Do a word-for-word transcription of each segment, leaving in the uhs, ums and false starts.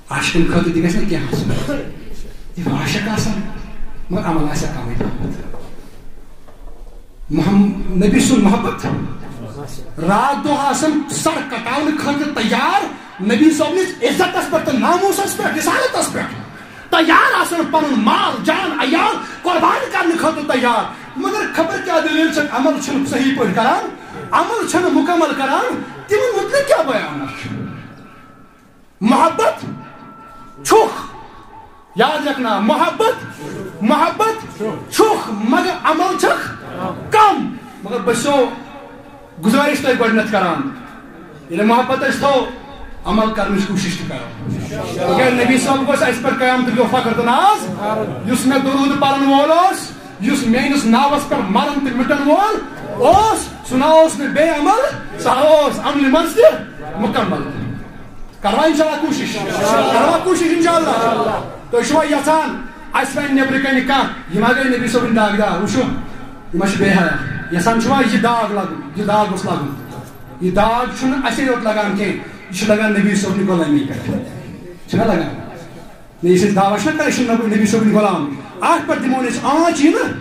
عاشقن خٲطرٕ تہِ گژھِ نہ کینٛہہ آسُن۔ تِم عاشق آسان، مگر عمل آسہِ کمٕے پہمتھ۔ محمد نبی سُنٛد محبت، راتھ دۄہ آسان سر کٹاونہٕ خٲطرٕ تیار، نبی صٲبنِس عزتس پٮ۪ٹھ تہٕ ناموسس پٮ۪ٹھ، رسالتس پٮ۪ٹھ تیار آسان، پنُن مال، جان، عیال قربان کرنہٕ خٲطرٕ تیار۔ مگر خبر کیٛاہ دٔلیٖل چھِ، عمل چھِنہٕ صحیح پٲٹھۍ کران، عمل چھِنہٕ مکمل کران، تِمن متعلق کیٛاہ بیان آسہِ؟ محبت چھُکھ، یاد رکھنا، محبت، محبت چھُکھ، مگر عمل چھکھ کم۔ مگر بہٕ چھُسو گزارش تۄہہِ گۄڈٕنٮ۪تھ کران، ییٚلہِ محبت أسۍ تھاوو، عمل کرنٕچ کوٗشش تہِ کرو۔ تِکیٛازِ نبی صٲب گوٚژھ اَسہِ پٮ۪ٹھ قیامتُک دۄہ فخر تہٕ ناز، یُس مےٚ درود پرن وول اوس، یُس میٲنِس ناوس پٮ۪ٹھ مرن تہٕ مٹن وول اوس، سُہ نہ اوس نہٕ بے عمل، سُہ اوس عملہِ منٛز تہِ مکمل۔ کروا انشاءاللہ کوٗشش؟ کروا کوٗشش انشاءاللہ؟ تُہۍ چھِوا یژھان اَسہِ وَنہِ نیٚبرٕ کنہِ کانٛہہ، یہِ ما گٔے نبی صٲبٕنۍ داغ دار؟ وٕچھِو، یہِ ما چھِ بے حیا؟ یژھان چھِوا یہِ داغ لگُن، یہِ داغ گوٚژھ لگُن؟ یہِ داغ چھُنہٕ اَسے یوت لگان کینٛہہ، یہِ چھُ لگان نبی صٲبنہِ غلٲمی پٮ۪ٹھ۔ چھُنہ لگان؟ نہ، یُس أسۍ دعویٰ چھِنہ کران، أسۍ چھِ نبی، نبی صٲبٕنۍ غلام، اَتھ پٮ۪ٹھ دِمو نہٕ أسۍ آنٛچ یہِ نہٕ۔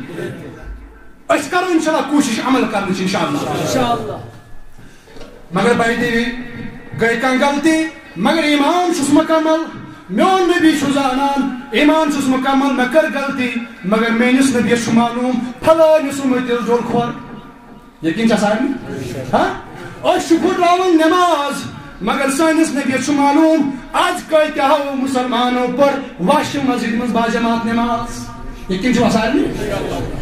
أسۍ کرو انشاءاللہ کوٗشش عمل کرنٕچ انشاءاللہ۔ انشاءاللہ۔ مگر by the way، گٔے کانٛہہ غلطی، مگر ایمان چھُس مکمل، میون نبی چھُ زانان، ایمان چھُس مکمل، مےٚ کٔر غلطی، مگر میٲنِس نبیَس چھُ معلوم، فلٲنِس اُمتی یُس ڈوٚل کھۄر۔ یقین چھا سارنٕے؟ ہاں؟ أسۍ چھِ پھُٹراوان نٮ۪ماز، مگر سٲنِس نبیَس چھُ معلوم، از کۭتیٛاہو مسلمانو پٔر واشہِ مسجد منٛز باجماعت نٮ۪ماز۔ یقین چھُوا سارنٕے؟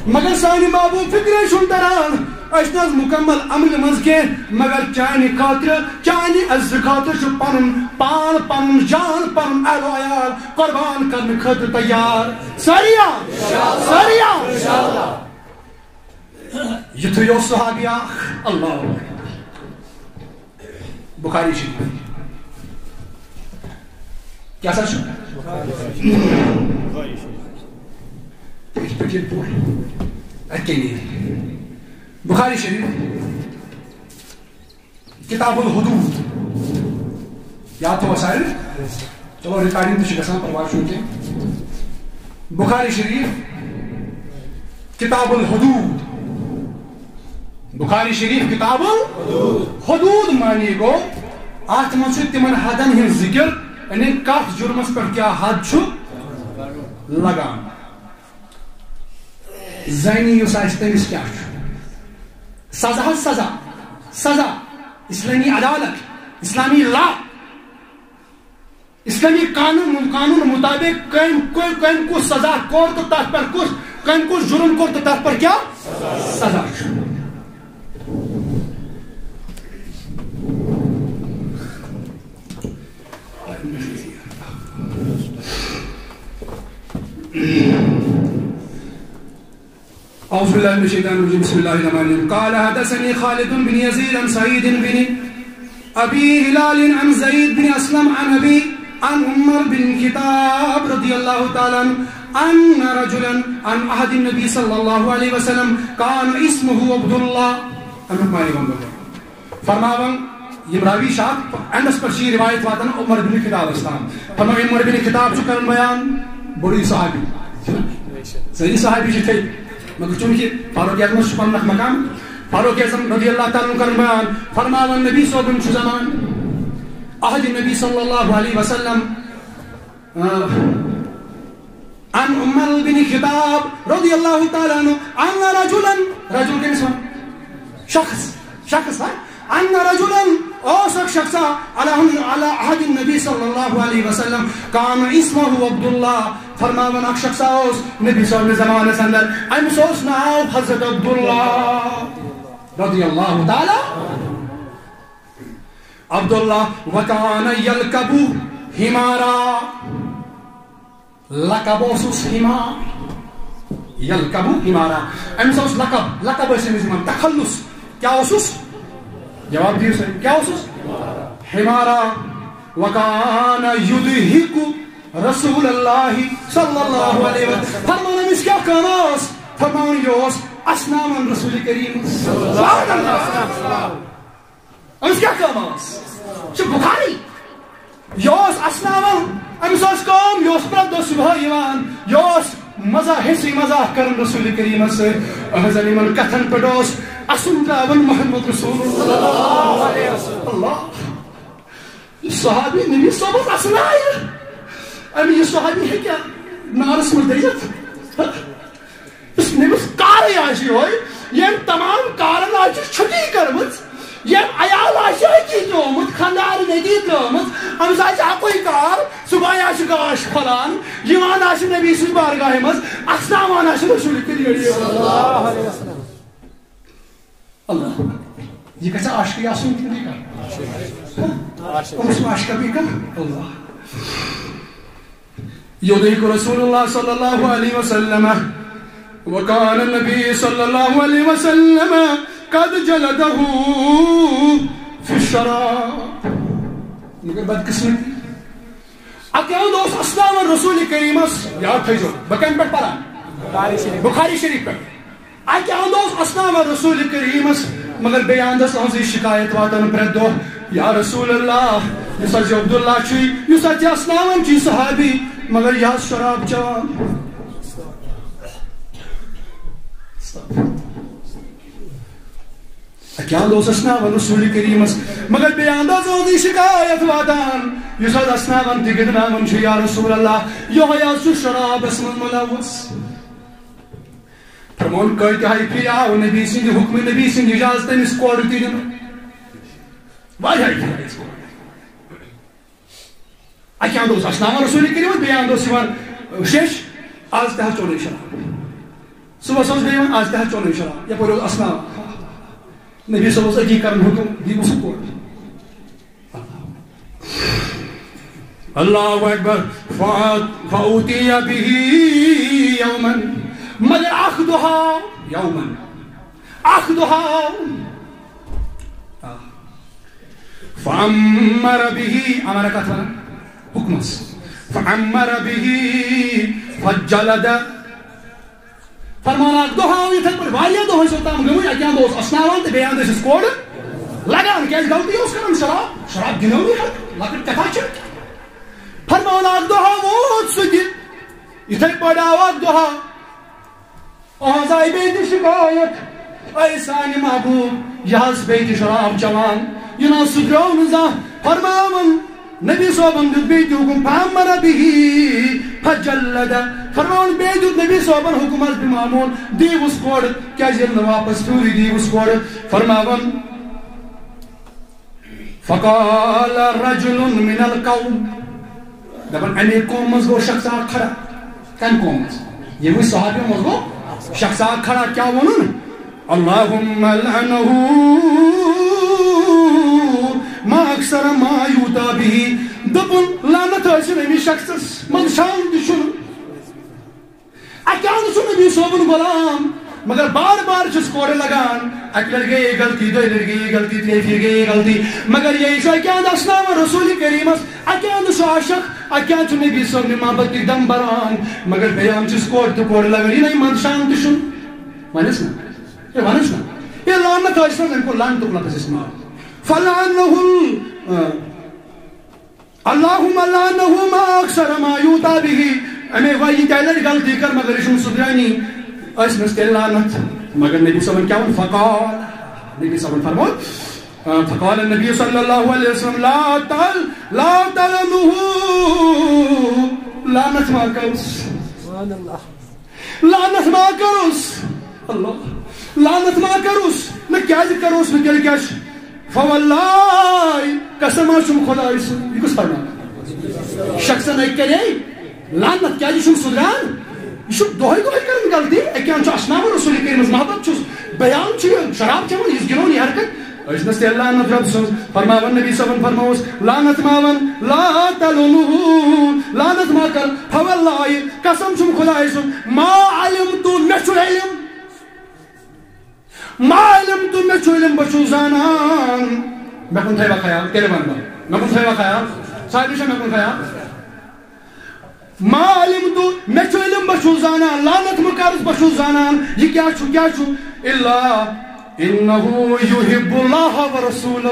مگر سانہِ بابو فکرے چھُنہٕ تران، أسۍ نہٕ حظ مکمل عملہِ منٛز کینٛہہ، مگر چانہِ خٲطرٕ، چانہِ عزتہٕ خٲطرٕ چھُ پنُن پان، پنُن جان، پنُن اہل و عیال قربان کرنہٕ خٲطرٕ تیار۔ سٲری آ؟ سٲری آ؟ یِتھُے اوس صحابی اکھ، اللہ اکبر۔ بخاری شریف۔ کیٛاہ سا چھُ؟ یِتھ پٲٹھۍ ییٚتہِ پوٚر۔ اَتہِ کیٛاہ نیرِ؟ بخاری شریف۔ کتاب الحدود۔ یاد تھوٚو سارے؟ چلو، recording تہِ چھِ گژھان، پرواے چھُنہٕ کینٛہہ۔ بخاری شریف، کتاب الحدود۔ بخاری شریف، کتاب الحدود معنی گوٚو، اتھ منٛز چھُ تِمن حدن ہُنٛد ذکر، یعنی کتھ جرمس پٮ۪ٹھ کیٛاہ حد چھُ لگان۔ زٲنی یُس آسہِ، تٔمِس کیٛاہ چھُ؟ سزا حظ، سزا، سزا، اسلامی عدالت، اسلامی law، اسلامی قانون، قانون مطابق کٔمۍ، کٔمۍ، کٔمۍ کُس سزا کوٚر تہٕ تتھ پٮ۪ٹھ کُس، کٔمۍ کُس جرم کوٚر تہٕ تتھ پٮ۪ٹھ کیٛاہ سزا چھُ۔ أعوذ بالله من الشيطان الرجيم. بسم الله الرحمن الرحيم. قال حدثني خالد بن يزيد عن سعيد بن أبي هلال عن زيد بن أسلم عن أبي عن عمر بن الخطاب رضي الله تعالى عنه أن رجلا عن عهد النبي صلى الله عليه وسلم كان اسمه عبد الله. أنا ما يوم فرماوان، یِم راوی چھِ اَتھ اٮ۪نڈَس پٮ۪ٹھ چھِ یہِ رِوایت واتان عمر بن خطابَس تام۔ فرماو، عمر بن خطاب چھُ کران بیان، بوٚڑُے صحابی۔ صحیح صحابی چھِ تھٔدۍ۔ مگر چوٗنٛکہِ فاروق اعظمَس چھُ پَنُن اَکھ مقام، فاروق اعظم رضی اللہ تعالیٰ عنہ کران بیان، فرماوان، نبی صٲبُن چھُ زمان، عہد نبی صلی اللہ علیہ وسلم، آ، عن عمر بن خطاب رضی اللہ تعالیٰ عنہ، ان رجلا، رجل کٔمِس وَنان؟ شخص، شخص، ہا؟ ان رجلا، اوس اکھ شخصا، علی، علی عہد النبی صلی اللہ علیہ وسلم، کان اسمہ عبداللہ، فرماوان اکھ شخصا اوس نبی صلی اللہ علیہ وسلم زمانس اندر، أمِس اوس ناو حضرت عبداللہ رضی اللہ تعالیٰ۔ عبداللہ، وکان یلکب حمارا۔ لقب اوسُس حمار۔ یلقب حمارا۔ أمِس اوس لقب، لقب ٲسۍ أمِس دِوان، تخلص۔ کیٛاہ اوسُس؟ جواب دِیِو سا، کیٛاہ اوسُس؟ حمارا۔ وکان یضحک رسول اللہ صلی اللہ علیہ وسلم۔ فرماوان أمِس کیٛاہ کٲم ٲس؟ فرماوان یہِ اوس اسناوان رسول کریم۔ سبحان اللہ۔ أمِس کیٛاہ کٲم ٲس؟ یہِ چھُ بخاری۔ یہِ اوس اسناوان دۄہ یِوان، یہِ اوس مزاح، حصہٕ مزاح کران رسول کریمس سۭتۍ۔ اہنزن یِمن کتھن پٮ۪ٹھ اوس اسُن تراوان محمد رسول اللہ۔ اللہ۔ یہِ صحابی نبی صٲبس اسنایہِ۔ أمۍ یہِ صحابی ہیٚکیٛاہ نارس منٛز دٔزِتھ؟ یُس نٔمِس کارٕے آسہِ یِہوٚے، ییٚمۍ تمام کارن آسہِ چھُٹی کٔرمٕژ، ییٚمۍ عیال آسہِ أتی ترٛوومُت، خانٛدارِنۍ أتی ترٛٲومٕژ، أمِس آسہِ اَکُے کار، صُبحٲے آسہِ گاش پھۄلان، یِوان آسہِ نبی سٕنٛزِ بارگاہہِ منٛز، اَسناوان آسہِ رسول کریم۔ اللہ۔ یہِ گژھِ عاشقٕے آسُن کِنہٕ یہِ کَتھ؟ عاشق۔ کُس عاشق بیٚیہِ کانٛہہ؟ اللہ۔ يدرك رسول الله صلى الله عليه وسلم، وكان النبي صلى الله عليه وسلم قد جلده في الشراب۔ مگر بدقسمتی، اَکہِ اَندٕ اوس اسناوان رسول کریمس، یاد تھٲیزیو، بہٕ کَمہِ پٮ۪ٹھ پران؟ بخاری شریف۔ بخاری شریف پٮ۪ٹھ۔ اَکہِ اَندٕ اوس اسناوان رسول کریمس، مگر بیٚیہِ اَندٕ ٲس أہنٛز یہِ شکایت واتان پرٛٮ۪تھ دۄہ، یا رسول اللہ، یُس حض عبداللہ چھُے، یُس اَتہِ اسناوان چھُے صحابی، مگر یہِ حض شراب چٮ۪وان۔ اَکہِ اَندٕ اوس اسناوان رسول کریمس، مگر بیٚیہِ اَندٕ ٲس أہنٛز یہِ شکایت واتان، یُس حض اسناوان تہِ گِنٛدناوان چھُ، یا رسول اللہ، یِہوٚے حض چھُ شرابس منٛز ملوث۔ فرمون، کۭتیاہہِ پھِرِ آو نبی سٕنٛدِ حُکمہٕ، نبی سٕنٛدِ اجازتہٕ أمِس کورِ تہِ دِنہٕ۔ واریاہہِ پھِرِ آیہِ أمِس کورِ۔ اَکہِ اَندٕ اوس اسناوان رسول کریم، بیٚیہِ اَندٕ اوس یِوان شیٚش، آز تہِ حض چوٚن شراب۔ صُبحس اوس بیٚیہِ یِوان، آز تہِ حض چوٚن شراب۔ یَپٲرۍ اوس اسناوان۔ نبی صٲب اوس أتی کران حُکُم، دِیِو سُہ کورِ۔ اللہ اکبر۔ فأت-، فأتي به يوما، مگر اکھ دۄہ آو، یومن، اکھ دۄہ آو۔ آ۔ فأمر به، امر کتھ ونان؟ حُکمس۔ فأمر به فجلد۔ فرمان، اکھ دۄہ آو یِتھے پٲٹھۍ، واریاہ دۄہ ٲسۍ اوٚتام گٔمٕتۍ، اَکہِ اَندٕ اوس اَسناوان تہٕ بیٚیہِ اَندٕ ٲسِس کورٕ لگان، کیٛازِ غلطی اوس کران، شراب، شراب گِنٛدٲونی حرکت، لۄکٕٹ کتھا چھِ۔ فرمان، اکھ دۄہ آو، ووت سُہ تہِ، یِتھے پٲٹھۍ آو اکھ دۄہ، اہنٛز آیہِ بیٚیہِ تہِ شکایت، اے سانہِ محبوب، یہِ حض بیٚیہِ تہِ شراب چٮ۪وان، یہِ نہ حض سُدھریو نہٕ زانٛہہ۔ فرماوان، نبی صٲبن دیُت بیٚیہِ تہِ حُکُم، فأمر به فجلد۔ فرماوان، بیٚیہِ دیُت نبی صٲبن حُکُم، حض بہٕ مامون، دیٖوُس کورٕ، کیٛازِ ییٚلہِ نہٕ واپس پھیوٗرٕے دیٖوُس کورٕ۔ فرماوان، فقال رجل من القوم، دپان، امے قوم منٛز گوٚو شخص اکھ کھڑا۔ کمہِ قوم منٛز؟ یِموٕے صحابیو منٛز گوٚو شخص اکھ کھڑا۔ کیٛاہ ووٚنُن؟ اللهم لعنه ما اکثر ما یؤتی به۔ دوٚپُن، لعنت ٲسِن أمِس شخصس، منٛدچھان تہِ چھُنہٕ۔ اَکہِ اَندٕ چھُ نبی صٲبُن غلام، مگر بار بار چھُس کورِ لگان۔ اَکہِ لٹہِ گٔیے غلطی، دۄیہِ لٹہِ گٔیے غلطی، ترٛیٚیہِ پھِرِ گٔیے غلطی، مگر یہِ چھُ اَکہِ اَندٕ اَسناوان رسول کریمس، اَکہِ اَندٕ چھُ عاشق، اَکہِ اَندٕ چھُ نبی صٲبنہِ محبت کِتھ دم بران، مگر بیٚیہِ اَندٕ چھُس کورِ تہٕ کورِ لگان، یہِ نَے منٛدچھان تہِ چھُنہٕ۔ وَنس نا، ہے وَنس نا، ہے لعنت ٲسۍ نہٕ، أمۍ کوٚر لعنتُک لفظ استعمال۔ فلعنه ال-، اللهم لعنه ما اکثر ما یؤتی به۔ امے وای یہِ تیٚلہِ لٹہِ غلطی کر، مگر یہِ چھُنہٕ سُدھرانی۔ ٲسۍ نس تیٚلہِ لعنت۔ مگر نبی صٲبن کیٛاہ ووٚن؟ فقال، نبی صٲبن فرموو، آ، فقال النبی صلی اللہ علیہ وسلم، لا تل-، لا تلعنه، لعنت ما کروس۔ سبحان اللہ۔ لعنت ما کروس۔ اللہ، لعنت ما کروس۔ نہ کیٛازِ کروس نہٕ، تیٚلہِ کیٛاہ چھُ؟ فواللہ، قسم حظ چھُم خۄداے سُنٛد۔ یہِ کُس فرمان؟ شخصن أکۍ کرے لعنت، کیٛازِ یہِ چھُنہٕ سُدھران؟ یہِ چھُ دۄہے دۄہے کران غلطی۔ أکۍ اَندٕ چھُ اَسناوان رسول کریمس محبت چھُس، بیان چھُ یہِ شراب چٮ۪وان، یہِ گِنٛدان یہِ حرکت۔ أسۍ نس تیٚلہِ لعنت رۄب سٕنٛز۔ فرماوان نبی صٲبن فرمووُس، لعنت ما وَن، لا تلعنه، لعنت ما کر، فواللہ، قسم چھُم خۄداے سُنٛد، ما علمت، مےٚ چھُ علم۔ ما علمت، مےٚ چھُ علم، بہٕ چھُس زانان۔ مےٚ کُن تھٲیوا خیال؟ تیٚلہِ وَنہٕ بہٕ۔ مےٚ کُن تھٲیوا خیال؟ سارنٕے چھا مےٚ کُن خیال؟ ما علمت، مےٚ چھُ علم، بہٕ چھُس زانان۔ لعنت مہٕ کَرُس، بہٕ چھُس زانان۔ یہِ کیٛاہ چھُ، کیٛاہ چھُ؟ الا انه یحب اللہ ورسولہ۔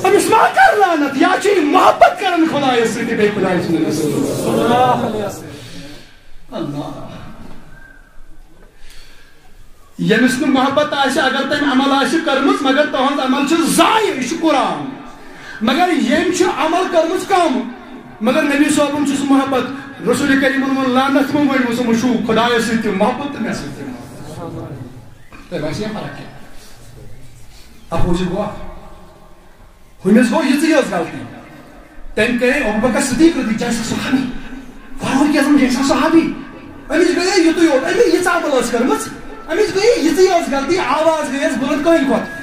أمِس ما کر لعنت، یا چھُ یہِ محبت کران خدایس سۭتۍ تہٕ بیٚیہِ خدایہِ سٕنٛدِ رسول۔ اللہ۔ ییٚمِس نہٕ محبت آسہِ، اگر تٔمۍ عمل آسہِ کٔرمٕژ، مگر تُہنٛد عمل چھُ ضایع، یہِ چھُ قرآن۔ مگر ییٚمۍ چھُ عمل کٔرمٕژ کم، مگر نبی صٲبُن چھُس محبت، رسول کریمن ووٚن لعنت مہٕ ؤنِو، سُہ مہٕ چھُو خدایس سۭتۍ تہِ محبت تہٕ مےٚ سۭتۍ تہِ محبت۔ تۄہہِ باسہِ یہِ فرق کینٛہہ؟ اپوزِٹ گوٚو اکھ۔ ہُمِس گوٚو یِژٕے یٲژ غلطی۔ تٔمۍ کَرے ابوبکر صدیق رضی، یہِ چھا صحابی؟ فاروق اعظم، یہِ چھا صحابی؟ أمِس گٔیے یِتُے یوت، أمۍ ییٖژاہ عمل ٲس کٔرمٕژ، أمِس گٔیے یِژٕے یٲژ غلطی، آواز گٔیَس بُلند کٔہٕنٛدِ کھۄتہٕ؟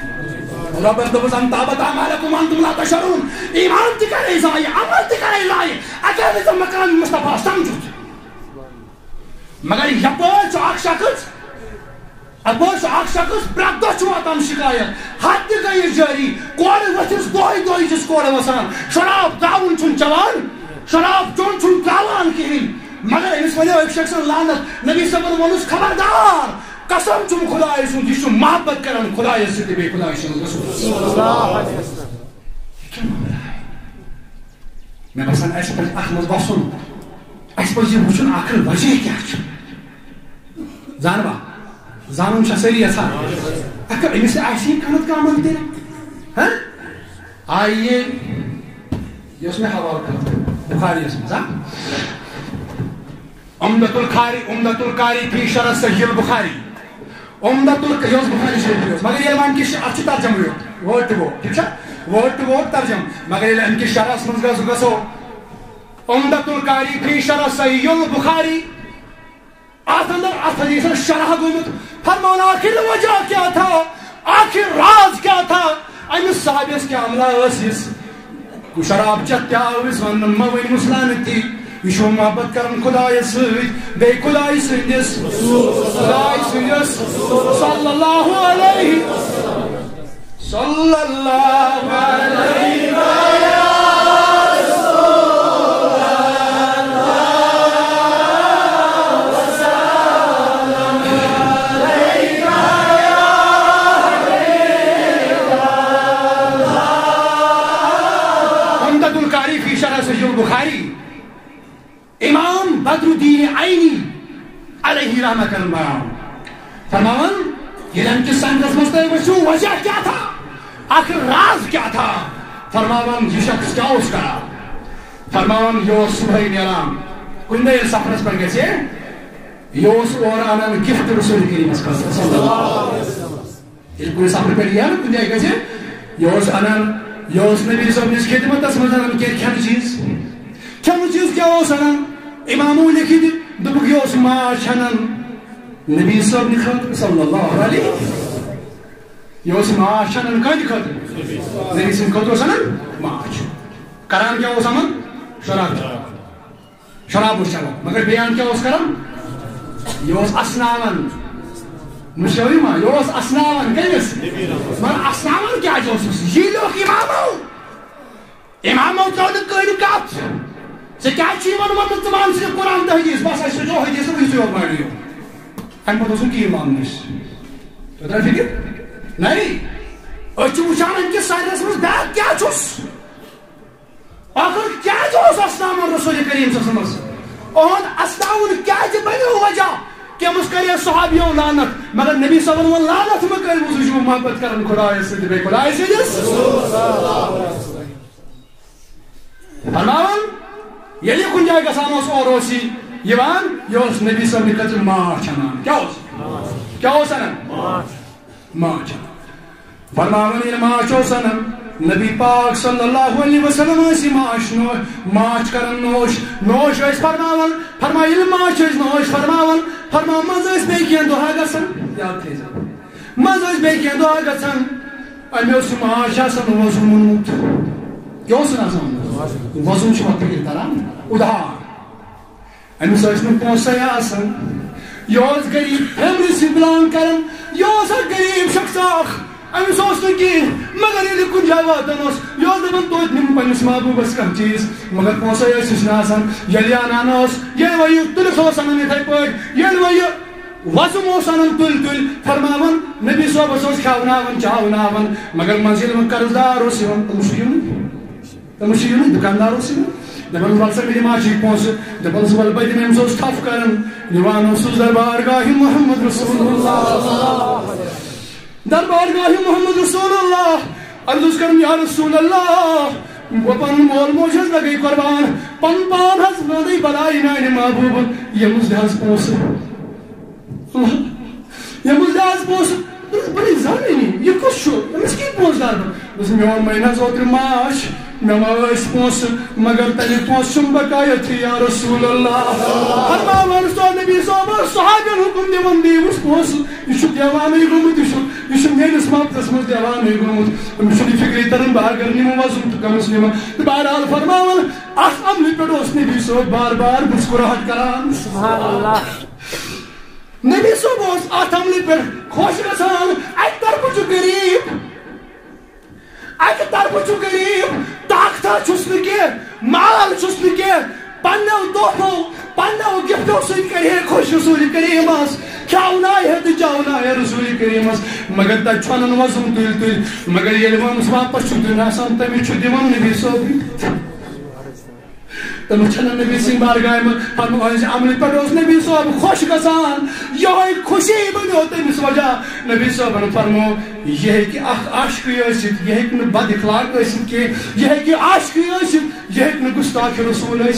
رۄبَن دوٚپُس، "أن طابت أعمالكم وأنتم لا تشعرون۔" ایمان تہِ کَرے ضایع، عمل تہِ کَرے ضایع، اگر نہٕ ژٕ مقام مصطفیٰ سَمجھُتھ۔ مگر یپٲرۍ چھُ اکھ شخص، اپٲرۍ چھُ اکھ شخص، پرٛٮ۪تھ دۄہ چھُ واتان شکایت، حد تہِ گٔیہِ جٲری، کورِ ؤتھِس دۄہے دۄہے چھِس کورِ وسان، شراب ترٛاوُن چھُنہٕ چٮ۪وان، شراب چیوٚن چھُنہٕ ترٛاوان کِہیٖنۍ، مگر أمِس وَنیو أکۍ شخصن لعنت، نبی صٲبن ووٚنُس، "خبردار، قسم چھُم خدایہِ سُنٛد، یہِ چھُ محبت کران خدایس سۭتۍ تہٕ بیٚیہِ خدایہِ سُنٛد رسول۔" یہِ کیٛاہ معاملہ ہے؟ مےٚ باسان، اَسہِ پَزِ اَتھ منٛز وَسُن۔ اَسہِ پَزِ یہِ وٕچھُن، آخر وجہ کیٛاہ چھُ۔ زانوا؟ زانُن چھا سٲری یَژھان؟ اَکھ أمِس آسہِ یہِ کانٛہہ نَتہٕ کانٛہہ عمل تیٚلہِ۔ ہہ؟ آیہِ یہِ، یہِ اوس مےٚ حوالہٕ کٔرمٕژ بُخاریَس منٛز، ہہ؟ عمدۃ القاری، عمدۃ القاری فی شرح صحیح البخاری۔ عمدۃ الق-، یہِ اوس بخاری شریف یوت، مگر ییٚلہِ وۄنۍ کہِ شرح، اَتھ چھُ ترجمہٕ یوت، word to word، ٹھیٖک چھا؟ Word to word ترجمہٕ۔ مگر ییٚلہِ اَمہِ کِس شرحس منٛز گژھو، گژھو، عمدۃ القاری فی شرح صحیح البخاری، اَتھ اندر، اَتھ حدیثس شرح گوٚمُت، فرماوان آخر وجہ کیا تھا، آخر راز کیا تھا، أمِس صحابیَس کیٛاہ عملہ ٲس یِژھ؟ شراب چٮ۪تھ تہِ آو أمِس وننہٕ، مہ ؤنۍ مُسلانہٕ تہِ، یہِ چھُ محبت کران خدایس سۭتۍ، بیٚیہِ خدایہِ سٕنٛدِس، خدایہِ سٕنٛدِس، صلی اللہ علیہ، صلی اللہ علیہ۔ عمدۃ القاری فی شرح صحیح البخاری، امام بدر الدین عینی علیہ رحمہ کرن بیان۔ فرماوان، ییٚلہِ امہِ کِس سنگتس منٛز تۄہہِ وٕچھِو، وجہ کیٛاہ تھا؟ آخر راز کیٛاہ تھا؟ فرماوان، یہِ شخص کیٛاہ اوس کران؟ فرماوان، یہِ اوس صبحٲے نیران، کُنہِ دۄہ ییٚلہِ سفرس پٮ۪ٹھ گژھِ، یہِ اوس اورٕ انان گفٹ رسول کریمس خٲطرٕ، صلی اللہ علیہ وسلم۔ ییٚلہِ کُنہِ سفرٕ پٮ۪ٹھ یِیہِ ہا نہ کُنہِ جایہِ گژھِ، یہِ اوس انان، یہِ اوس نبی صٲب نِس خدمتس منٛز انان کینٛہہ کھٮ۪نہٕ چیٖز۔ کھٮ۪نہٕ چیٖز کیٛاہ اوس انان؟ امامو لیکھِتھ، دوٚپُکھ، یہِ اوس ماچھ انان نبی صٲب نہِ خٲطرٕ، صلی اللہ علیہ وسلم۔ یہِ اوس ماچھ انان کٕہٕنٛدِ خٲطرٕ؟ نبی سٕنٛدِ خٲطرٕ اوس انان ماچھ۔ کران کیٛاہ اوس یِمن؟ شراب چٮ۪وان۔ شراب اوس چٮ۪وان، مگر بیان کیٛاہ اوس کران؟ یہِ اوس اسناوان۔ مُشٲوِم ما؟ یہِ اوس اسناوان کٔمِس؟ مگر اسناوان کیٛازِ اوسُس؟ یہِ لیوٚکھ امامو۔ امامو ترٛٲو نہٕ کٕہٕنۍ کتھ۔ ژےٚ کیٛازِ چھُ یِوان وننہٕ، ژٕ مان صرف قرآن تہٕ حدیث، بس اَسہِ سوٗنٛچو حدیث تہٕ وٕچھِو یورٕ مانِو۔ امہِ پتہٕ اوس نہٕ کِہیٖنۍ مانُن اَسہِ۔ تۄہہِ ترٛایہِ فِکر؟ نہیں۔ أسۍ چھِ وٕچھان أمۍ کِس سایڈس منٛز بیگ کیٛاہ چھُس۔ آخر کیٛازِ اوس اسناوان رسول کریم صلی اللہ علیہ وسلم؟ اُہُنٛد اسناوُن کیٛازِ بنیو وجہ؟ کٔمِس کرے صحابیو لعنت؟ مگر نبی صٲبن ووٚن، لعنت مہٕ کٔرِو، سُہ چھُ محبت کران خدایس سۭتۍ، بیٚیہِ خدایہِ سٕنٛدِس۔ فرماوان، ییٚلہِ کُنہِ جایہِ گژھان اوس، اورٕ اوس یہِ یِوان، یہِ اوس نبی صٲبنہِ خٲطرٕ ماچھ انان۔ کیٛاہ اوس؟ کیٛاہ اوس انان؟ ماچھ۔ فرماوان، ییٚلہِ ماچھ اوس انان، نبی پاک صلی اللہ علیہ وسلم ٲسۍ یہِ ماچھ نو-، ماچھ کران نوش، نوش ٲسۍ فرماوان، فرماو، ییٚلہِ ماچھ ٲسۍ نوش فرماوان، فرماو، منٛزٕ ٲسۍ بیٚیہِ کینٛہہ دۄہا گژھان، یاد تھٲیزیو، منٛزٕ ٲسۍ بیٚیہِ کینٛہہ دۄہا گژھان، أمۍ اوس سُہ ماچھ آسان وۄزُم اوٚنمُت۔ کیٛاہ اوس سُہ آسان؟ وۄزُم چھُ وۄنۍ فِکرِ تران، اُدھار۔ أمِس ٲسۍ نہٕ پونٛسَے آسان۔ یہِ اوس غریٖب فیملی سۭتۍ بِلانٛگ کران۔ یہِ اوس اکھ غریٖب شخص اکھ۔ أمِس اوس نہٕ کِہیٖنۍ، مگر ییٚلہِ کُنہِ جایہِ واتان اوس، یہِ اوس دَپان، "توتہِ نِمہٕ پنٛنِس محبوٗبَس کانٛہہ چیٖز"، مگر پونٛسَے ٲسِس نہٕ آسان۔ ییٚلہِ یہِ اَنان اوس، ییٚلہِ وۄنۍ یہِ تُلِتھ اوس اَنان یِتھَے پٲٹھۍ، ییٚلہِ وۄنۍ یہِ وۄزُم اوس اَنان تُلۍ تُلۍ، فرماوان، نبی صٲبَس اوس کھٮ۪وناوان، چاوناوان، مگر منٛزٕ ییٚلہِ وۄنۍ قرض دار اوس یِوان، تٔمِس چھُ یِمنٕے، تٔمِس چھُ یِمنٕے، دُکاندار اوس یِوان، دَپان، وَلہٕ سا، مےٚ دِ ماجہِ پونٛسہٕ، دَپان، وَلہٕ بہٕ دِمہٕ، أمِس اوس تھَپھ کَران، نِوان اوسُس دربار گاہِ محمد رسول اللہ۔ دربار گاہِ محمد رسول اللہ۔ عرض اوس کران، یا رسول اللہ، بہٕ پنُن مول موج حظ لگے قربان، پنُن پان حظ وٲدٕے بلاے میانہِ محبوبہٕ، ییٚمِس دِ حظ پونٛسہٕ۔ ییٚمِس دِ حظ پونٛسہٕ۔ دوٚپُس، بہٕ نَے زانٕے نہٕ، یہِ کُس چھُ؟ أمِس کِتھ پونٛسہٕ دَر بہٕ؟ دوٚپُس، میون مَے نہ حظ اوترٕ ماچھ، مےٚ ما ٲسۍ پونٛسہٕ، مگر تَمِکۍ پونٛسہٕ چھُم بقایتھٕے، یا رسول اللہ۔ فرماوان اوس نبی صٲب، صحابین حُکُم دِوان، دِیوُس پونٛسہٕ۔ یہِ چھُ دیوانٕے گوٚمُت، یہِ چھُ، یہِ چھُ میٲنِس محبتس منٛز دیوانٕے گوٚمُت۔ أمِس چھُنہٕ یہِ فِکرے تران، بہٕ اگر نِمہٕ وۄزُم تہٕ کٔمِس نِمہٕ۔ تہٕ بہرحال فرماوان، اَتھ عملہِ پٮ۪ٹھ اوس نبی صٲب بار بار مسکراہٹ کران۔ سبحان اللہ۔ نبی صٲب اوس اَتھ عملہِ پٮ۪ٹھ خۄش گژھان۔ اَکہِ طرفہٕ چھُ غریٖب، اَکہِ طرفہٕ چھُ غریٖب، طاقتہ چھُس نہٕ کینٛہہ، مال چھُس نہٕ کینٛہہ، پننیو تحفو، پننیو گفٹو سۭتۍ کرِ ہے خۄش رسول کریٖمس، کھیاونایہِ ہے تہٕ چاونایہِ ہے رسول کریٖمس، مگر تتہِ چھُ انان وۄزُم تُلۍ تُلۍ، مگر ییٚلہِ وۄنۍ أمِس واپس چھُ دیُن آسان، تٔمِس چھُ دِوان نبی صٲبٕے۔ تٔمِس چھنہٕ نبی سٕنٛدِ بارگاہہِ منٛز پنُن، أہنٛزِ عملہِ پٮ۪ٹھ اوس نبی صٲب خۄش گژھان۔ یِہوٚے خوشی بنیو تٔمِس وجہ۔ نبی صٲبن فرمو، یہِ ہیٚکہِ اکھ عاشقٕے ٲسِتھ، یہِ ہیٚکہِ نہٕ بد اخلاق ٲسِتھ کینٛہہ، یہِ ہیٚکہِ عاشقٕے ٲسِتھ، یہِ ہیٚکہِ نہٕ گُستاخ رسول ٲسِتھ۔